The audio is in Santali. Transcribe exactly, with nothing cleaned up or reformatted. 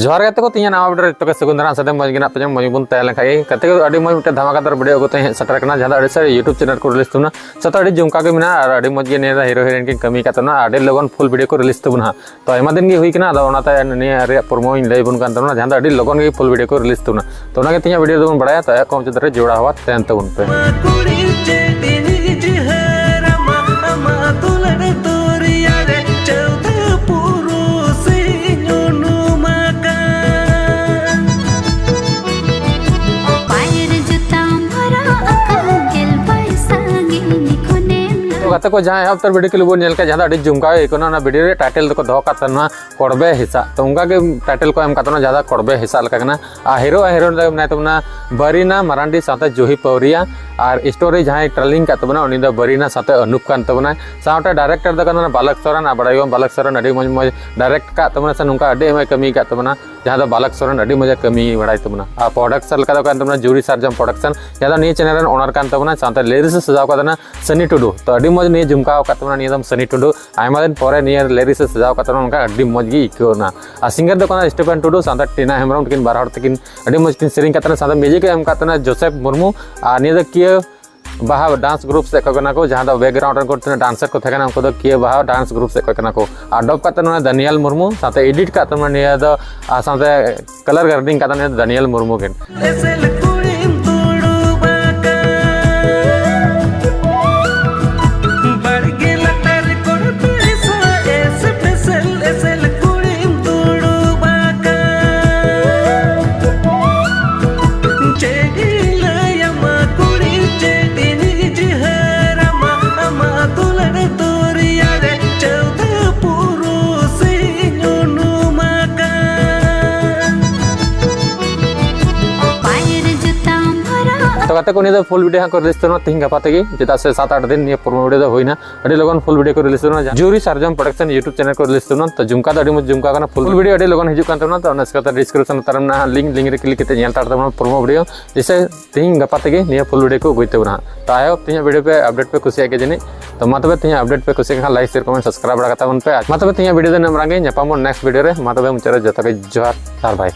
ᱡᱚᱦᱟᱨ ᱜᱟᱛᱮ ᱠᱚ, ᱛᱤᱧᱟᱹ ᱱᱟᱣᱟ ᱵᱷᱤᱰᱤᱭᱳ ᱨᱮ ᱡᱚᱛᱚ ᱜᱮ ᱥᱟᱹᱜᱩᱱ ᱫᱟᱨᱟᱢ᱾ ᱥᱟᱛᱮ ᱢᱚᱡᱽ ᱜᱮ ᱱᱟᱜ ᱯᱮ ᱡᱚᱝ, ᱢᱚᱡᱽ ᱵᱚᱱ ᱛᱟᱦᱮᱸ ᱞᱮᱱ ᱠᱷᱟᱡ ᱜᱮ᱾ ᱜᱟᱛᱮ ᱠᱚ, ᱟᱹᱰᱤ ᱢᱚᱡᱽ ᱢᱤᱫᱴᱮᱱ ᱫᱷᱟᱢᱟᱠᱟᱫᱟᱨ ᱵᱷᱤᱰᱤᱭᱳ ᱟᱹᱜᱩ ᱛᱮ ᱦᱮᱡ ᱥᱮᱴᱮᱨ ᱠᱟᱱᱟ, ᱡᱟᱦᱟᱸ ᱫᱚ ᱟᱹᱰᱤ ᱥᱟᱹᱨᱤ YouTube ᱪᱮᱱᱮᱞ ᱠᱚ ᱨᱤᱞᱤᱡᱽ ᱛᱟᱵᱚᱱᱟ᱾ ᱥᱟᱶᱛᱮ ᱟᱹᱰᱤ ᱡᱚᱢᱠᱟᱣ ᱜᱮ ᱢᱮᱱᱟᱜᱼᱟ ᱟᱨ ᱟᱹᱰᱤ ᱢᱚᱡᱽ ᱜᱮ ᱱᱤᱭᱟᱹ ᱫᱚ ᱦᱤᱨᱳ ᱦᱤᱨᱳᱭᱤᱱ ᱠᱤᱱ ᱠᱟᱹᱢᱤ ᱠᱟᱫ ᱛᱟᱵᱚᱱᱟ᱾ ᱟᱹᱰᱤ ᱞᱚᱜᱚᱱ ᱯᱷᱩᱞ ᱵᱷᱤᱰᱤᱭᱳ ᱠᱚ ᱨᱤᱞᱤᱡᱽ ᱛᱟᱵᱚᱱᱟ ᱦᱟᱸᱜ᱾ ᱛᱚ ᱟᱭᱢᱟ ᱫᱤᱱ ᱜᱮ ᱦᱩᱭ ᱠᱟᱱᱟ, ᱟᱫᱚ ᱚᱱᱟᱛᱮ ᱱᱤᱭᱟᱹ ᱨᱮᱭᱟᱜ ᱯᱨᱳᱢᱳ ᱤᱧ ᱞᱟᱹᱭ ᱟᱵᱚᱱ ᱠᱟᱱ ᱛᱟᱵᱚᱱᱟ, ᱡᱟᱦᱟᱸ ᱫᱚ ᱟᱹᱰᱤ ᱞᱚᱜᱚᱱ ᱜᱮ ᱯᱷᱩᱞ ᱵᱷᱤᱰᱤᱭᱳ ᱠᱚ ᱨᱤᱞᱤᱡᱽ ᱛᱟᱵᱚᱱᱟ᱾ ᱛᱚ ᱚᱱᱟᱜᱮ ᱛᱮᱦᱮᱧᱟᱜ ᱵᱷᱤᱰᱤᱭᱳ ᱫᱚᱵᱚᱱ ᱵᱟᱲᱟᱭᱟ᱾ ᱛᱚ ᱮᱦᱚᱵ ᱠᱷᱚᱱ ᱢᱩᱪᱟᱹᱫ ᱫᱷᱟᱹᱨᱤᱡ ᱡᱚᱲᱟᱣ ᱟᱛᱮ ᱛᱟᱦᱮᱱ ᱛᱟᱵᱚᱱ ᱯᱮ᱾ ᱠᱩᱲᱤ ᱪᱮᱫ ᱤᱧ ᱤᱡᱦᱟᱹᱨ ᱟᱢᱟ, ᱟᱢᱟᱜ ᱫᱩᱞᱟᱹᱲ ᱫᱚᱨᱭᱟ ᱨᱮ ᱪᱟᱹᱣᱫᱟᱹ ᱯᱩᱨᱩᱥᱤᱧ ᱩᱱᱩᱢ ᱟᱠᱟᱱ᱾ ᱯᱟᱭᱮᱨ ᱡᱩᱛᱟᱢ ᱦᱚᱨᱚᱜ ᱟᱠᱟᱫ, ᱜᱮᱞ ᱵᱟᱭ ᱥᱟᱺᱜᱤᱧ ᱠᱷᱚᱱᱮᱢ ᱛᱚ ᱜᱟᱛᱮ ᱠᱚ, ᱡᱟᱦᱟᱸ ᱮᱦᱚᱵ ᱩᱛᱟᱹᱨ ᱵᱷᱤᱰᱤᱭᱳ ᱠᱞᱤᱯ ᱵᱚᱱ ᱧᱮᱞ ᱠᱮᱫ, ᱡᱟᱦᱟᱸ ᱫᱚ ᱟᱹᱰᱤ ᱡᱚᱢᱠᱟᱣ ᱟᱹᱭᱠᱟᱹᱣ ᱠᱟᱱᱟ, ᱚᱱᱟ ᱵᱷᱤᱰᱤᱭᱳ ᱨᱮᱭᱟᱜ ᱴᱟᱭᱴᱮᱞ ᱫᱚᱠᱚ ᱫᱚᱦᱚ ᱠᱟᱜ ᱛᱟᱦᱮᱱᱟ ᱠᱚᱲᱵᱮ ᱦᱮᱸᱥᱟᱜ᱾ ᱛᱚ ᱚᱱᱠᱟ ᱜᱮ ᱴᱟᱭᱴᱮᱞ ᱠᱚ ᱮᱢ ᱠᱟᱜ ᱛᱟᱦᱮᱱᱟ, ᱡᱟᱦᱟᱸ ᱫᱚ ᱠᱚᱲᱵᱮ ᱦᱮᱸᱥᱟᱜ ᱞᱮᱠᱟ ᱠᱟᱱᱟ᱾ ᱟᱨ ᱦᱤᱨᱳ ᱟᱨ ᱦᱤᱨᱳᱭᱤᱱ ᱨᱮ ᱢᱮᱱᱟᱭ ᱛᱟᱵᱚᱱᱟ ᱵᱟᱨᱤᱱᱟ ᱢᱟᱨᱟᱱᱰᱤ ᱥᱟᱶᱛᱮ ᱡᱩᱦᱤ ᱯᱟᱹᱣᱨᱤᱭᱟ᱾ ᱟᱨ ᱥᱴᱳᱨᱤ ᱡᱟᱦᱟᱸᱭ ᱴᱮᱞᱤᱝ ᱠᱟᱜ ᱛᱟᱵᱚᱱᱟ, ᱩᱱᱤ ᱫᱚ ᱵᱟᱨᱤᱱᱟ ᱥᱟᱶᱛᱮ ᱚᱱᱩᱯ ᱠᱟᱱ ᱛᱟᱵᱚᱱᱟᱭ᱾ ᱥᱟᱶᱛᱮ ᱰᱟᱭᱨᱮᱠᱴᱚᱨ ᱫᱚ ᱠᱟᱱᱟ ᱵᱟᱞᱚᱠ ᱥᱚᱨᱮᱱ᱾ ᱟᱨ ᱵᱟᱲᱟᱭ ᱜᱮᱭᱟᱵᱚᱱ ᱵᱟᱞᱚᱠ ᱥᱚᱨᱮᱱ ᱟᱹᱰᱤ ᱢᱚᱡᱽ ᱢᱚᱡᱽ ᱰᱟᱭᱨᱮᱠᱴ ᱠᱟᱜ ᱛᱟᱵᱚᱱᱟ, ᱥᱮ ᱱᱚᱝᱠᱟ ᱟᱹᱰᱤ ᱟᱭᱢᱟᱭ ᱠᱟᱹᱢᱤ ᱠᱟᱜ ᱛᱟᱵᱚᱱᱟ, ᱡᱟᱦᱟᱸ ᱫᱚ ᱵᱟᱞᱚᱠ ᱥᱚᱨᱮᱱ ᱟᱹᱰᱤ ᱢᱚᱡᱽ ᱮ ᱠᱟᱹᱢᱤ ᱵᱟᱲᱟᱭ ᱛᱟᱵᱚᱱᱟ᱾ ᱟᱨ ᱯᱨᱚᱰᱟᱠᱥᱚᱱ ᱞᱮᱠᱟ ᱫᱚ ᱠᱟᱱ ᱛᱟᱵᱚᱱᱟ ᱡᱩᱨᱤ ᱥᱟᱨᱡᱚᱢ ᱯᱨᱚᱰᱟᱠᱥᱚᱱ, ᱡᱟᱦᱟᱸ ᱫᱚ ᱱᱤᱭᱟᱹ ᱪᱮᱱᱮᱞ ᱨᱮᱱ ᱚᱱᱟᱨ ᱠᱟᱱ ᱛᱟᱵᱚᱱᱟ᱾ ᱥᱟᱶᱛᱮ ᱞᱤᱨᱤᱠᱥ ᱮ ᱥᱟᱡᱟᱣ ᱠᱟᱜ ᱛᱟᱵᱚᱱᱟ ᱥᱟᱱᱤ ᱴᱩᱰᱩ᱾ ᱛᱚ ᱟᱹᱰᱤ ᱢᱚᱡᱽ ᱱᱤᱭᱟᱹ ᱡᱚᱢᱠᱟᱣ ᱠᱟᱜ ᱛᱟᱵᱚᱱᱟ ᱱᱤᱭᱟᱹ ᱫᱚᱢ ᱥᱟᱱᱤ ᱴᱩᱰᱩ᱾ ᱟᱭᱢᱟ ᱫᱤᱱ ᱯᱚᱨᱮ ᱱᱤᱭᱟᱹ ᱞᱤᱨᱤᱠᱥ ᱮ ᱥᱟᱡᱟᱣ ᱠᱟᱜ ᱛᱟᱵᱚᱱᱟ, ᱚᱱᱠᱟ ᱟᱹᱰᱤ ᱢᱚᱡᱽ ᱜᱮ ᱟᱹᱭᱠᱟᱹᱣ ᱮᱱᱟ᱾ ᱟᱨ ᱥᱤᱝᱜᱟᱨ ᱫᱚ ᱠᱟᱱᱟ ᱥᱴᱤᱯᱷᱮᱱ ᱴᱩᱰᱩ, ᱥᱟᱶᱛᱮ ᱴᱤᱱᱟ ᱦᱮᱢᱵᱨᱚᱢ, ᱛᱟᱹᱠᱤᱱ ᱵᱟᱨ ᱦᱚᱲ ᱛᱟᱹᱠᱤᱱ ᱟᱹᱰᱤ ᱢᱚᱡᱽ ᱠᱤᱱ ᱥᱮᱨᱮᱧ ᱠᱟᱜ ᱛᱟᱦᱮᱱᱟ᱾ ᱥᱟᱶᱛᱮ ᱢᱤᱭᱩᱡᱤᱠ ᱮ ᱮᱢ ᱠᱟᱜ ᱛᱟᱦᱮᱱᱟ ᱡᱳᱥᱮᱯ ᱢᱩᱨᱢᱩ᱾ ᱟᱨ ᱱᱤᱭᱟᱹ ᱫᱚ ᱠᱤᱭᱟᱹ ᱵᱟᱦᱟ ᱰᱟᱱᱥ ᱜᱨᱩᱯ ᱥᱮᱫ ᱠᱷᱚᱱ ᱠᱟᱱᱟ ᱠᱚ, ᱡᱟᱦᱟᱸ ᱫᱚ ᱵᱮᱠᱜᱨᱟᱣᱩᱱᱰ ᱨᱮ ᱩᱱᱠᱩ ᱛᱤᱱᱟᱹᱜ ᱰᱟᱱᱥᱟᱨ ᱠᱚ ᱛᱟᱦᱮᱸ ᱠᱟᱱᱟ, ᱩᱱᱠᱩ ᱫᱚ ᱠᱤᱭᱟᱹ ᱵᱟᱦᱟ ᱰᱟᱱᱥ ᱜᱨᱩᱯ ᱥᱮᱫ ᱠᱷᱚᱱ ᱠᱟᱱᱟ ᱠᱚ᱾ ᱟᱨ ᱰᱚᱵ ᱠᱟᱜ ᱛᱟᱦᱮᱱᱟ ᱫᱟᱱᱤᱭᱟᱞ ᱢᱩᱨᱢᱩ, ᱥᱟᱶᱛᱮ ᱮᱰᱤᱴ ᱠᱟᱜ ᱛᱟᱦᱮᱱᱟ ᱱᱤᱭᱟᱹ ᱫᱚ, ᱟᱨ ᱥᱟᱶᱛᱮ ᱠᱟᱞᱟᱨ ᱜᱨᱮᱰᱤᱝ ᱠᱟᱜ ᱛᱟᱦᱮᱱᱟ ᱫᱟᱱᱤᱭᱟᱞ ᱢᱩᱨᱢᱩ ᱜᱮ᱾ ᱮᱥᱮᱞ ᱠᱩᱲᱤᱢ ᱫᱩᱲᱩᱵ ᱟᱠᱟᱱ᱾ ᱵᱟᱲᱜᱮ ᱞᱟᱛᱟᱨ ᱠᱚᱲ ᱯᱤᱥᱟ ᱮᱥᱮᱞ ᱮᱥᱮᱞ ᱠᱩᱲᱤᱢ ᱫᱩᱲᱩᱵ ᱟᱠᱟᱱ᱾ ᱪᱮᱫ ᱤᱧ ᱞᱟᱹᱭᱟᱢᱟ ᱠᱩᱲᱤ, ᱪᱮᱫ ᱤᱧ ᱤᱡᱦᱟᱹᱨᱟᱢᱟ, ᱟᱢᱟᱜ ᱫᱩᱞᱟᱹᱲ ᱫᱚᱨᱭᱟ ᱨᱮ ᱪᱟᱹᱣᱫᱟᱹ ᱯᱩᱨᱩᱥᱤᱧ ᱩᱱᱩᱢ ᱟᱠᱟᱱ᱾ ᱯᱟᱭᱮᱨ ᱡᱩᱛᱟᱢ ᱦᱚᱨᱚᱜ᱾ ᱛᱚ ᱜᱟᱛᱮ ᱠᱚ, ᱱᱤᱭᱟᱹ ᱫᱚ ᱯᱷᱩᱞ ᱵᱷᱤᱰᱤᱭᱳ ᱦᱟᱸᱜ ᱠᱚ ᱨᱤᱞᱤᱡᱽ ᱛᱟᱵᱚᱱᱟ ᱛᱤᱦᱤᱧ ᱜᱟᱯᱟ ᱛᱮᱜᱮ, ᱪᱮᱫᱟᱜ ᱥᱮ ᱥᱟᱛ ᱟᱴ ᱫᱤᱱ ᱱᱤᱭᱟᱹ ᱯᱨᱳᱢᱳ ᱵᱷᱤᱰᱤᱭᱳ ᱫᱚ ᱦᱩᱭᱱᱟ᱾ ᱟᱹᱰᱤ ᱞᱚᱜᱚᱱ ᱯᱷᱩᱞ ᱵᱷᱤᱰᱤᱭᱳ ᱠᱚ ᱨᱤᱞᱤᱡᱽ ᱛᱟᱵᱚᱱᱟ, ᱡᱩᱨᱤ ᱥᱟᱨᱡᱚᱢ ᱯᱨᱚᱰᱟᱠᱥᱚᱱ YouTube ᱪᱮᱱᱮᱞ ᱠᱚ ᱨᱤᱞᱤᱡᱽ ᱛᱟᱵᱚᱱᱟ᱾ ᱛᱚ ᱡᱚᱢᱠᱟᱣ ᱫᱚ ᱟᱹᱰᱤ ᱢᱚᱡᱽ ᱡᱚᱢᱠᱟᱣ ᱠᱟᱱᱟ, ᱯᱷᱩᱞ ᱵᱷᱤᱰᱤᱭᱳ ᱟᱹᱰᱤ ᱞᱚᱜᱚᱱ ᱦᱤᱡᱩᱜ ᱠᱟᱱ ᱛᱟᱵᱚᱱᱟ᱾ ᱛᱚ ᱚᱱᱟ ᱥᱟᱶᱛᱮ ᱰᱤᱥᱠᱨᱤᱯᱥᱚᱱ ᱞᱟᱛᱟᱨ ᱨᱮ ᱢᱮᱱᱟᱜᱼᱟ ᱞᱤᱝᱠ, ᱞᱤᱝᱠ ᱨᱮ ᱠᱞᱤᱠ ᱠᱟᱛᱮ ᱧᱮᱞ ᱦᱟᱛᱟᱲ ᱛᱟᱵᱚᱱᱟ ᱯᱨᱳᱢᱳ ᱵᱷᱤᱰᱤᱭᱳ᱾ ᱡᱮᱭᱥᱮ ᱛᱤᱦᱤᱧ ᱜᱟᱯᱟ ᱛᱮᱜᱮ ᱱᱤᱭᱟᱹ ᱯᱷᱩᱞ ᱵᱷᱤᱰᱤᱭᱳ ᱠᱚ ᱟᱹᱜᱩᱭ ᱛᱟᱵᱚᱱᱟ ᱦᱟᱸᱜ᱾ ᱛᱚ ᱟᱭ ᱦᱳᱯ ᱛᱤᱦᱤᱧᱟᱜ ᱵᱷᱤᱰᱤᱭᱳ ᱯᱮ ᱟᱯᱰᱮᱴ ᱯᱮ ᱠᱩᱥᱤᱭᱟᱜ ᱜᱮᱭᱟ ᱡᱟᱹᱱᱤᱡ᱾ ᱛᱚ ᱢᱟ ᱛᱚᱵᱮ ᱛᱮᱦᱮᱧᱟᱜ ᱟᱯᱰᱮᱴ ᱯᱮ ᱠᱩᱥᱤᱭᱟᱜ ᱠᱷᱟᱱ ᱞᱟᱭᱤᱠ, ᱥᱮᱭᱟᱨ, ᱠᱚᱢᱮᱱᱴ, ᱥᱟᱵᱥᱠᱨᱟᱭᱤᱵ ᱵᱟᱲᱟ ᱠᱟᱛᱟ ᱵᱚᱱ ᱯᱮ᱾ ᱟᱨ ᱢᱟ ᱛᱚᱵᱮ ᱛᱮᱦᱮᱧᱟᱜ ᱵᱷᱤᱰᱤᱭᱳ ᱫᱚ ᱱᱤᱱᱟᱹᱜ ᱢᱟᱨᱟᱝ ᱜᱮ᱾ ᱧᱟᱯᱟᱢ ᱵᱚᱱ ᱱᱮᱠᱥᱴ ᱵᱷᱤᱰᱤᱭᱳ ᱨᱮ᱾ ᱢᱟ ᱛᱚᱵᱮ ᱢᱩᱪᱟᱹᱫ ᱨᱮ ᱡᱚᱛᱚ ᱜᱮ ᱡᱚᱦᱟᱨ ᱟᱨ ᱵᱟᱭ᱾